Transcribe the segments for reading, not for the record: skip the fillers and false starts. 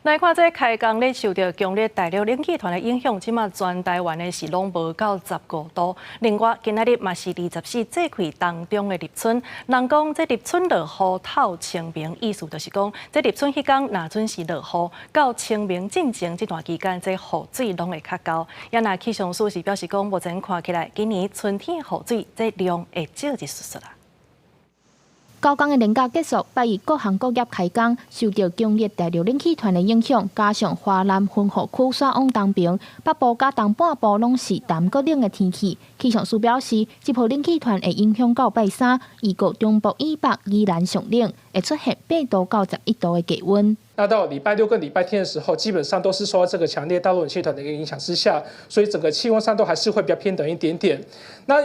來看這開工咧，受著強烈大陸冷氣團的影響，這馬全台灣的是攏無到15度。另外，今仔日嘛是24節氣當中的立春。人講這立春落雨透清明，意思就是講，這立春彼工若準時落雨，到清明進前這段期間，這雨水攏會較夠。也若氣象署是表示講，目前看起來，今年春天的雨水這量會少一絲絲啦。九工的連假結束，拜一各行各業開工，受著強烈大陸冷氣團的影響，加上華南雲雨區徙往東爿，北部佮東半部攏是澹閣冷的天氣。氣象署表示，這波冷氣團會影響到拜三，預告中部以北依然上冷，會出現8度到11度的低溫。那到禮拜六跟禮拜天的時候，基本上都是受到這個強烈大陸冷氣團的一個影響之下，所以整個氣溫上都還是會比較偏冷一點點。那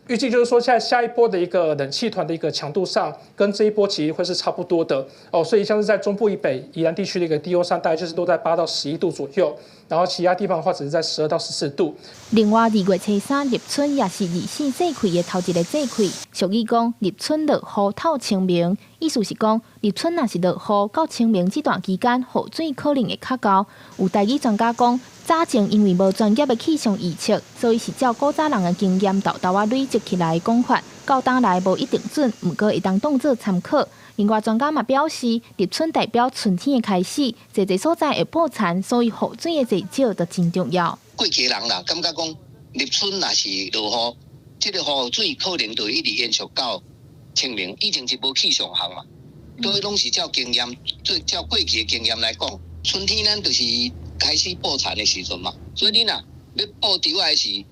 預計就是說，在下一波的一個冷氣團的一個強度上，跟這一波其實會是差不多的哦。所以像是在中部以北、宜蘭地區的一個低溫上，大概就是都在8到11度左右，然後其他地方的話，只是在12到14度。另外，2月初3立春也是24節氣的頭一个節氣。俗語講立春落雨透清明，意思是講立春若是落雨，到清明這段期間，雨水可能會較夠。有台語專家講，早前因為無專業的氣象預測，所以是照古早人的經驗沓沓仔累積起來的講法，到今來無一定準，毋過會當當做參考。另外，專家嘛表示，立春代表春天的開始，濟濟所在會播田，所以雨水的濟少就真重要。過去人啦，感覺講立春若是落雨，這個雨水可能就一直延續到清明。以前是無氣象學嘛，所以攏是照經驗，照過去的經驗來講，春天咱就是開始播田的時陣嘛，所以你若欲播稻仔的時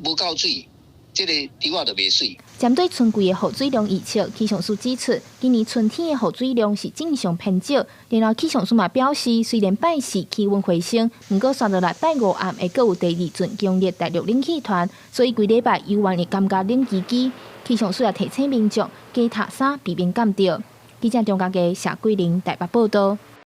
無夠水，這个稻仔就袂媠。針對春季的雨水量預測，氣象署指出，今年春天的雨水量是正常偏少。然後氣象署嘛表示，雖然拜四氣溫回升，毋過紲落來拜五暗會閣有第二陣強烈大陸冷氣團，所以規禮拜猶原會感覺冷吱吱。氣象署也提醒民眾加疊衫，避免感著。記者張家傑、謝桂玲台北報道。